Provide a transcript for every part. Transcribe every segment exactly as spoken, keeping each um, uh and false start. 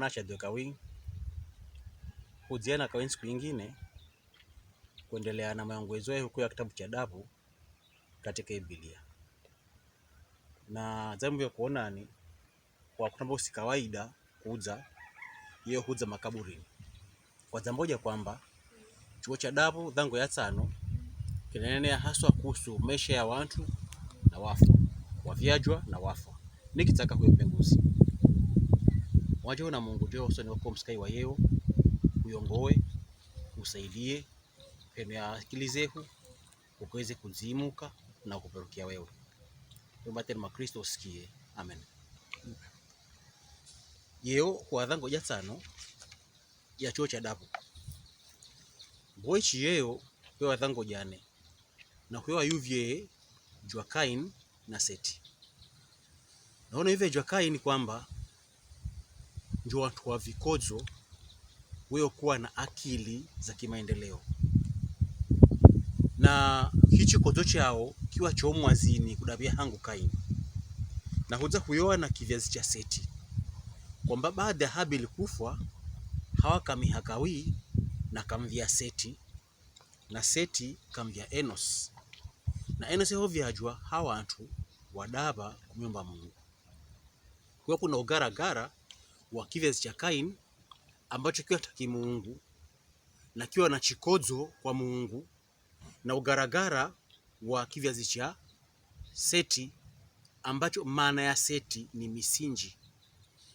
Shadwe kawi, hudziana kawi ntsiku ingine, kwendelea na mayongwezo ya huku ya kitabu cha dabu katika Biblia. Na dzambo ya kuonani, kwa kutamba usi kawaida kudza, iyo hudza makaburini. Kwa dzambo ja kwamba, chuo cha dabu, dhango ya tsano, kinenea haswa kuhusu maisha ya wantu na wafu, wavyajwa na wafu. Nikitsaka huyo penguzi. Wajo na Mungu jo usoni wako msikai wa yeo, uyongowe, usaidie, pene ya akili zehu, ukaweze kudzimuka na kuperukia wewe. Yomba tena ma Kristo usikie. Amen. Yeo kwa dhango ja tsano ya chuo cha dabu. Mbwechi yeo kwa dhango jane. Na kwa yuvye jwa Kain na Seti. Naona yuvye jwa Kain kwamba njo wantu wa vikodzo weyo kuwa na akili za kimaendeleo. Na hichi kodzo chao kiwa cho mwazini kudabia hangu Kain. Na hudza huyoa na kivyazi cha Seti. Kwamba baada ya Habili kufwa, Hawa kamiha kawi na kamvya Seti, na Seti kamvya Enosi. Na Enosi eho vyajwa ha wantu wadaba kumyomba Mungu. Kwa kuna ugaragara wa kivyazi cha Kain ambacho kiwa taki Mungu na kiwa na chikodzo kwa Mungu, na ugaragara wa kivyazi cha Seti ambacho maana ya Seti ni misinji,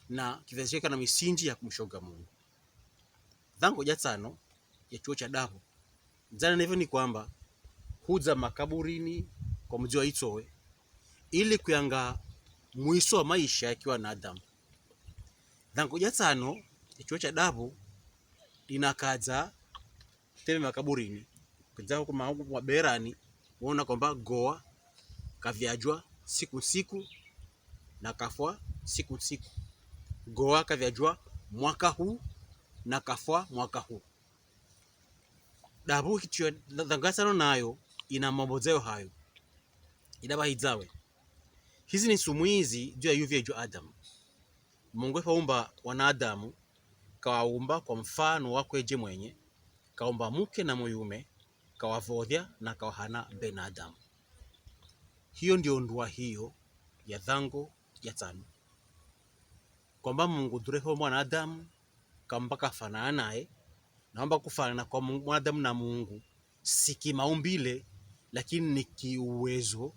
na kivyazi chake na misinji ya kumshoga Mungu. Dhango ja tsano ya chuo cha dabu dzana nevyo ni kwamba hudza makaburini kwa mudzi wa Itsowe ili kuyanga mwiso wa maisha yakiwa na Adamu. Dhango ja tsano ya chuo cha dabu linakadza teme makaburini. Kudza huko mahuku wa berani, wona kwamba Gowa kavyajwa siku siku na kafwa siku siku. Gowa kavyajwa mwaka huu na kafwa mwaka huu. Dabu kichwa dhango ya tsano nayo ina mambo dzayo hayo. Idaba hidzawe. Hizi ni sumuizi juu ya yuvye juu Adamu. Mungu efaumba wanadamu, kawaumba kwa mfano wakwe je mwenye, kaumba muke na muyume, kawavodhya na kawahana benadamu. Hiyo ndio ndwa hiyo ya dhango ya tsano. Kwamba Mungu dureho mwanadamu, kamba kafanana naye, na kwamba kufanana kwa Mungu, mwanadamu na Mungu, si kimaumbile, lakini ni kiuwezo,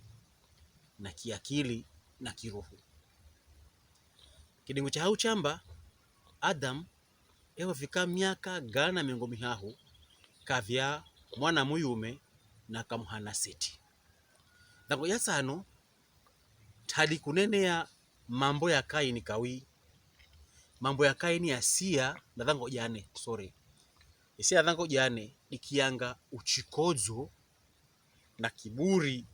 na kiakili, na kiroho. Kidingo cha hau chamba, Adamu, eho fika miaka gana mengo mihahu, kavya mwana muyume na kamuhana Seti. Dhango ya tsano, tadi kunenea mambo ya Kaini kawi. Mambo ya Kaini ya siya na dhango jane, sorry. Isiya dhango jane, ikianga uchikodzo na kiburi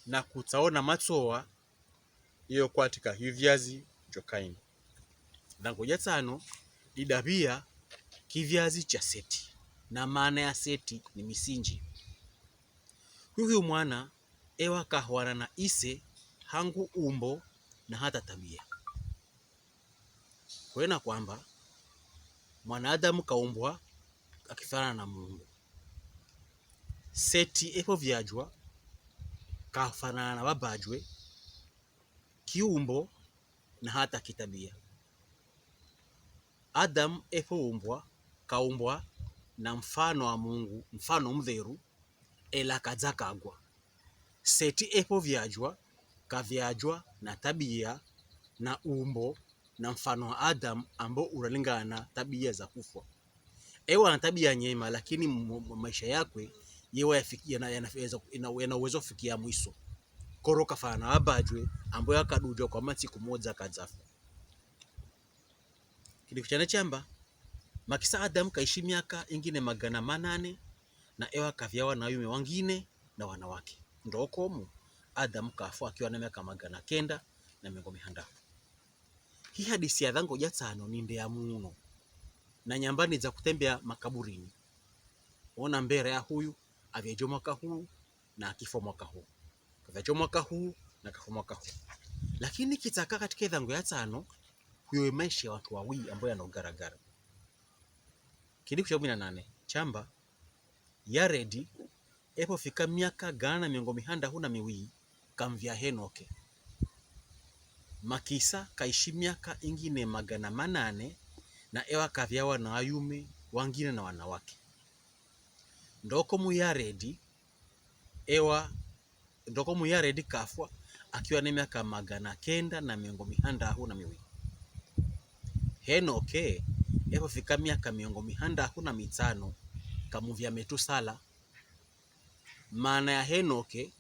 na kutsaona matsowa, iyo kwatika hivyazi jo Kaini. Dhango ja tsano, idabia kivyazi cha Seti, na maana ya Seti ni misinji. Huyu mwana ewa kahwana na ise hangu umbo na hata tabia. Kwena kwamba mwanadamu kaumbwa akifanana na Mungu. Seti epo vyajwa kafanana na babajwe kiumbo na hata kitabia. Adamu epo umbwa kaumbwa na mfano wa Mungu, mfano mdheru, ela kadza kagwa. Seti epo vyajwa kavyajwa na tabia na umbo na mfano wa Adamu ambao unalingana na tabia za kufwa. Ewa na tabia nyema, lakini mu- mu- maisha yakwe yewa yafiki- yana- yana- yana- yana uwezo wa kufikia mwiso. Koro kafanana na babajwe ambao yakadujwa kwa matsiku modza kadzafu. Kidingo chane chamba, makisa Adamu kaishi miaka ingine magana manane, na ewa kavya wanaume wangine na wanawake. Ndo komu, Adamu kafu akiwa na miaka magana kenda na mengo mihandahu. Hii hadisi ya dhango ja tsano ni nde ya muno. Na nyamba ni dza kutembea makaburini. Ona mbere ya huyu, avyejo mwaka huu, na kifo mwaka huu. Kavyajo mwaka huu, na kafo mwaka huu. Lakini kitsaka katika dhango ya tsano, huyo emaesha ya wantru wawii ambo yanogaragara. Kidiku cha kumi na nane chamba, Yaredi epvofika miaka gana na miongo mihandahu na miwii, kamvya Henoke. Makisa kaishi miaka ingine magana manane, na ewa kavya wana wayume wangine na wanawake. Ndoko mu Yaredi, ewa, ndoko mu Yaredi kafwa akiwa ne miaka magana kenda na miongo mihandahu na miwii. Henoke epvofika miaka miongo mihandahu na mitsano, kamuvya Metusala. Maana ya Henoke,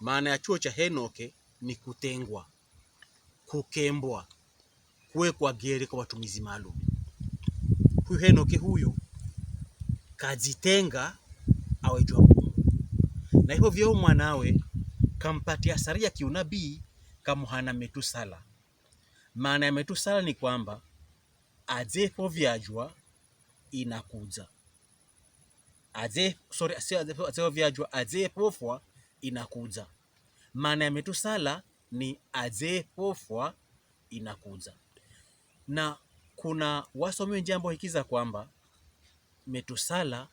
maana ya chuo cha Henoke ni kutengwa, kukembwa, kuwekwa gere kwa matumizi maalum. Huyu Henoke huyu kadzitenga awe jwa Mungu. Na hivyo vyeo mwanawe kampatia sari ya kiunabii, kamuhana Metusala. Maana ya Metusala ni kwamba, adze epvo vyajwa inakudza. Adze, sorry, asi adze, adze epvo vyajwa, adze epvo fwa inakudza. Maana ya Metusala ni adze epvo fwa inakudza. Na kuna wasomi wenji ambo hikiza kwamba Metusala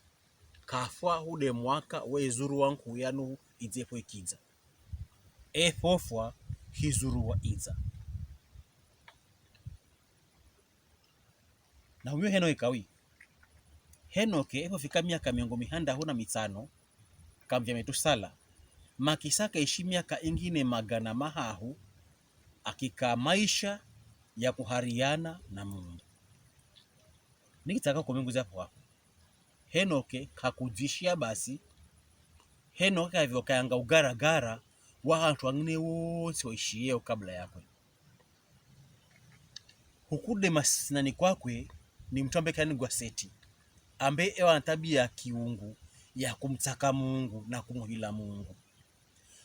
kafwa hude mwaka we izuru wa nkuu ya Nuhu idze epvo ikidza. Epvo fwa hi izuru wa idza. Na huyo Henoke kawi. Henoke epvofika miaka miongo mihandahu na mitsano, kamvya Metusala. Makisa kaishi miaka ingine magana mahahu, akika maisha ya kuhariana na Mungu. Nikitsaka kumenguza pvwa. Henoke kakudzishia basi. Henoke kavyo kayanga ugaragara wa wantru wangine wontsi waishiyeo kabla yakwe. Hukude masinani kwakwe ni mtru ambe kani gwa Seti, ambe ewa na tabia ya kiungu ya kumtsaka Mungu na kumuhila Mungu.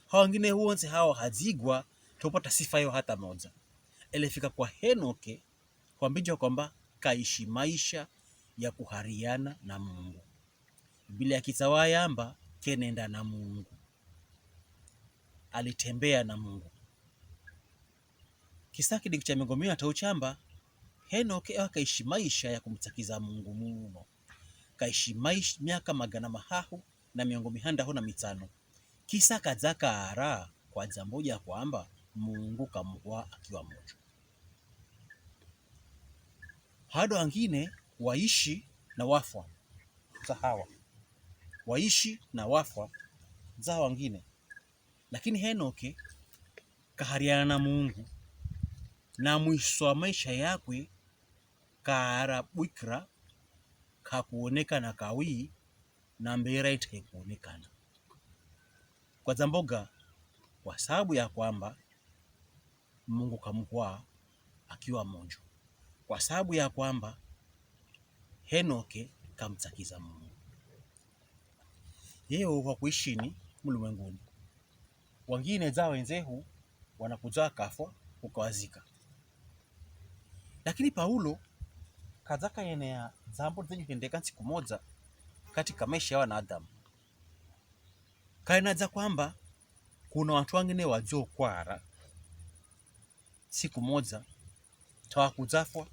Hawa wangine wontsi hawa hadzigwa topata sifa yo hata modza. Elefika kwa Henoke, kwambidjwa kwamba kaishi maisha ya kuhariana na Mungu. Biblia kitsawa yamba kenenda na Mungu. Alitembea na Mungu. Kisa kidiku cha miongo miwi na tau chamba, Henoke ewa kaishi maisha ya kumtsakiza Mungu muno. Kaishi maisha, miaka magana mahahu na miongo mihandahu na mitsano. Kisa kadza kaara kwa dzambo dja kwamba Mungu kamuhwa akiwa mojo. Hado wangine waishi na wafwa. Za hawa. Waishi na wafwa. Za wangine. Lakini Henoke kahariana na Mungu. Na mwiso wa maisha yakwe kaara bwikira, kakuonekana kawi, na mbera itike kuonekana. Kwa dzambo ga? Kwa sababu ya kwamba Mungu kamuhwa akiwa mojo. Kwa sababu ya kwamba Henoke kamtsakiza Mungu. Yeo kwa kuishini mulumwenguni. Wangine dza wendzehu wanakudza wakafwa, ukawazika. Lakini Paulo kadza kayeneya dzambo lidzenyi hwendeka ntsiku modza katika maisha ya wanadamu. Kayenadza kwamba kuna wantru wangine wadjo kwara ntsiku modza, tawakudza fwa.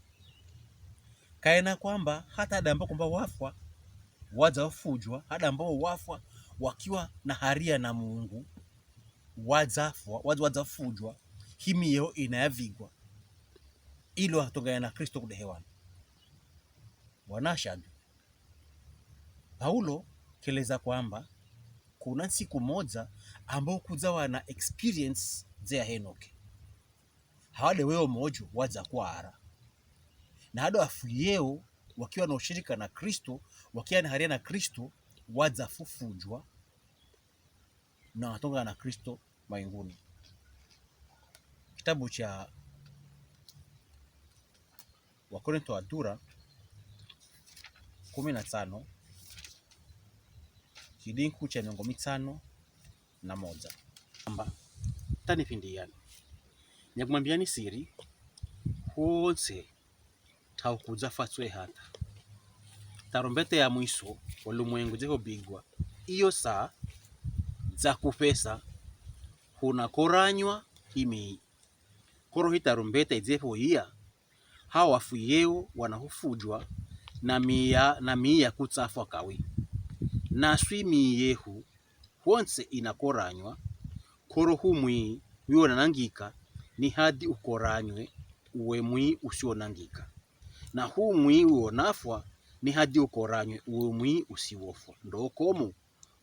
Kayena kwamba hata adambo kwamba wafwa, wadza fujwa, adambo wafwa wakiwa na haria na Mungu, wadza fwa, wadza, wadza fujwa, himi yeo inayavigwa, ilo watongana na Kristo kude hewani. Bwana ashambi. Paulo keleza kwamba kuna ntsiku modza ambao kudza wana experience ze ya Henoke. Hawade weo mojo wadza kwara. Na hado afuyeo wakiwa na ushirika na Kristo, wakiwa na haria na Kristo, wadza fufujwa na watongana na Kristo mawinguni. Kitabu cha Wakorinto wa dura kumi na tsano, kidinku cha miongo mitsano na modza. Amba, tanipindiyani. Nyakumwambiyani siri, hwonse taukudza fwa tswe hata tarumbete ya mwiso wa lumwengu dze hopigwa, iyo saa dza kufesa hunakoranywa himi. Koro hi tarumbeta idzepo iya, hao wafuyeo wanahufujwa, na miiya, na miiya kutsafwa kawi. Naswi miiyehu hwontse inakoranywa, koro hu mwii wionangika, ni hadi ukoranywe uwe mwii usionangika. Na hu mwii wionafwa, ni hadi ukoranywe uwe mwii usiwofwa. Ndo komu,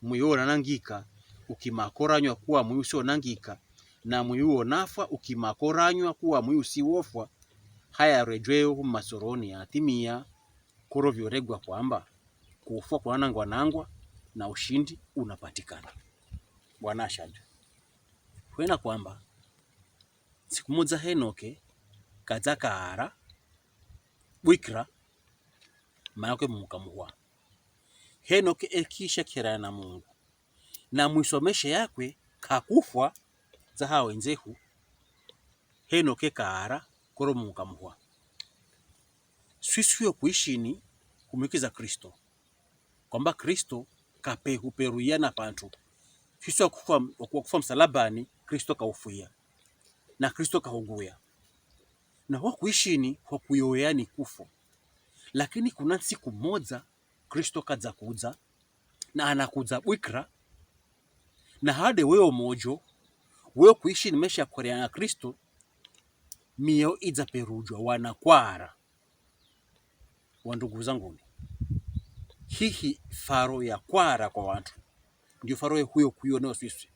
mwii wionangika ukimakoranywa kuwa mwii usionangika, na mwii wionafwa ukimakoranywa kuwa mwii usiwofwa. Haya rejweo hu masoroni ya timia, koro vyoregwa kwamba, kufwa kunanangwanangwa, na ushindi unapatikana. Bwana ashadwe. Hwena kwamba, siku moja Henoke kadza kaara bwikira, maana kwe Mungu kamuhwa. Henoke ekisha kirana na Mungu, na mwiso wa maesha yakwe kakufwa dza ha wendzehu, Henoke kaara, koro Mungu kamuhwa. Swiswi yo kuishini kumwikiza Kristo, kwamba Kristo kapehuperuya na pantu. Swiswi wa kufwa, wa kufwa msalabani, Kristo kaufwiya, na Kristo kahuguya. Na hwa kuishini hwa kuyoweya ni kufo. Lakini kuna ntsiku moja Kristo kadza kudza, na anakudza bwikira, na hade weyo mojo, weyo kuishini maesha ya kukoreana na Kristo, miiya idza perujwa, wana kwaara. Wandugu zanguni, hihi faro ya kwaara kwa wantu, ndio faro ye huyo kuyonewa swiswi.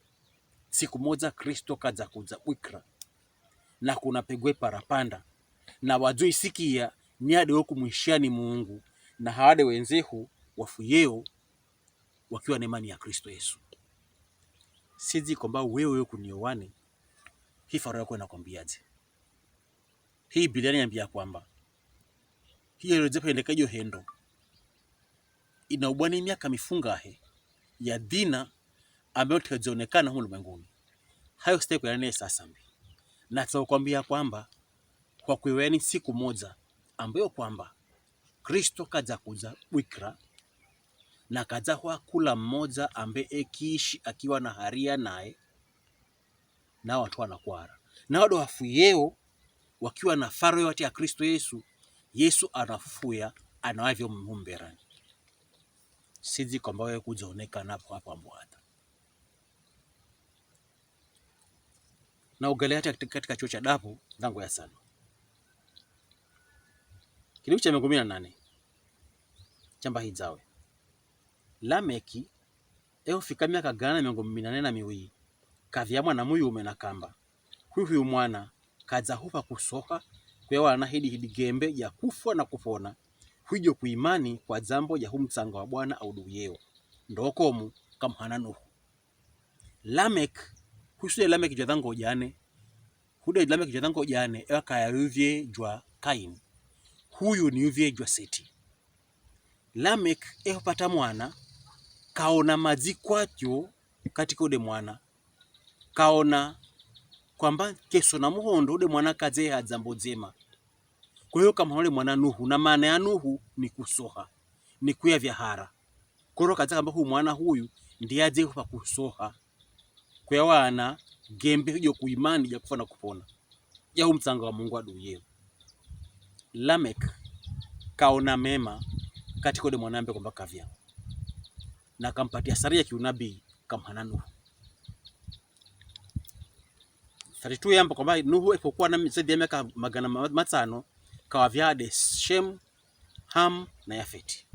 Siku moja Kristo kadza kudza bwikira, na kuna pegwe parapanda, na wadzoisikiya ni hade wo kumwishiani Mungu, na hade wendzehu wafuyeo wakiwa na imani ya Kristo Yesu. Sidzi kwamba wewe kuniowane, hi faro yako inakwambiadze. Hi Biblia inaniambia kwamba hiyo ilodze pende kajo hendo, ina ubwani miaka mifungahe ya dina ambayo tedzaonekana humu ulimwenguni. Hayo sitaki kuendelea sasa mbi. Nataka kukwambia kwamba kwa kuiweni siku moja ambayo kwamba Kristo kadza kudza bwikira, na kadza hwa kula mmoja ambe ekishi akiwa na haria naye, na wantu wanakwara. Na wado wafuyeo wakiwa na faro yote ya Kristo Yesu, Yesu anafufuya, anawavyo mumberani. Sidzi kwamba wewe kudzaonekana hapo hapo ambwata. Na ugalia hata katika, katika chuo cha dapo, ndango ya sano. Kilipu cha mengo kumi na nane. Chamba hidzawe. Lameki, eufika miaka gana mengo minane na miwili, kavya mwana muyume na kamba. Hwi huyu mwana, kadza hupa kusoha, kuya wana hidi hidi gembe ya kufwa na kupona, hwijo kuimani kwa dzambo ya humtsanga wa Bwana auduyeo. Ndo komu, kamhana Nuhu. Lamek, husuye Lamek jwa dhango jane, hude Lamek jwa dhango jane, ewa kaya yuvye jwa Kaini. Huyu ni yuvye jwa Seti. Lamek, ehupata mwana, kaona madzi kwatyo katika ude mwana. Kaona kwamba keso na muhondo ude mwana kadze ha dzambo dzema. Kwa hiyo kamhana ude mwana Nuhu, na maana ya Nuhu ni kusoha, ni kuya vya hara. Koro kadza kamba hu mwana huyu ndiye adze hupa kusoha, kuya wana gembe hijo kuimani ja kufa na kupona, ja humtsanga wa Mungu aduye. Lamek kaona mema katika ude mwana ambe kwamba kavya, na kampatia sari ya kiunabii, kamhana Nuhu. Thirty-two yamba kwamba Nuhu epokuwa na zaidi ya miaka magana ma-, matsano, kawavya ade Shem, Ham na Yafeti.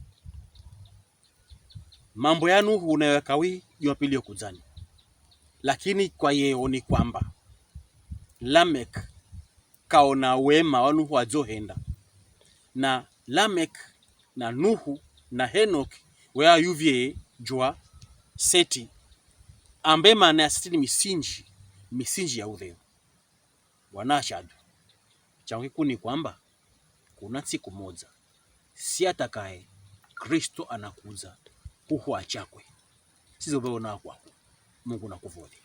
Mambo ya Nuhu nayo yakawi Jumapili yokudzani. Lakini kwa yeo ni kwamba Lamek kaona wema wa Nuhu adzohenda. Na Lamek na Nuhu na Henok weya yuvye jwa Seti. Ambe maana ya Seti ni misinji, misinji ya udheo. Bwana ashadu. Changu kikuu ni kwamba kuna ntsiku moja, si atakaye, Kristo anakudza kuhwa chakwe. Sizo beona kwako. Mungu nakuvolie.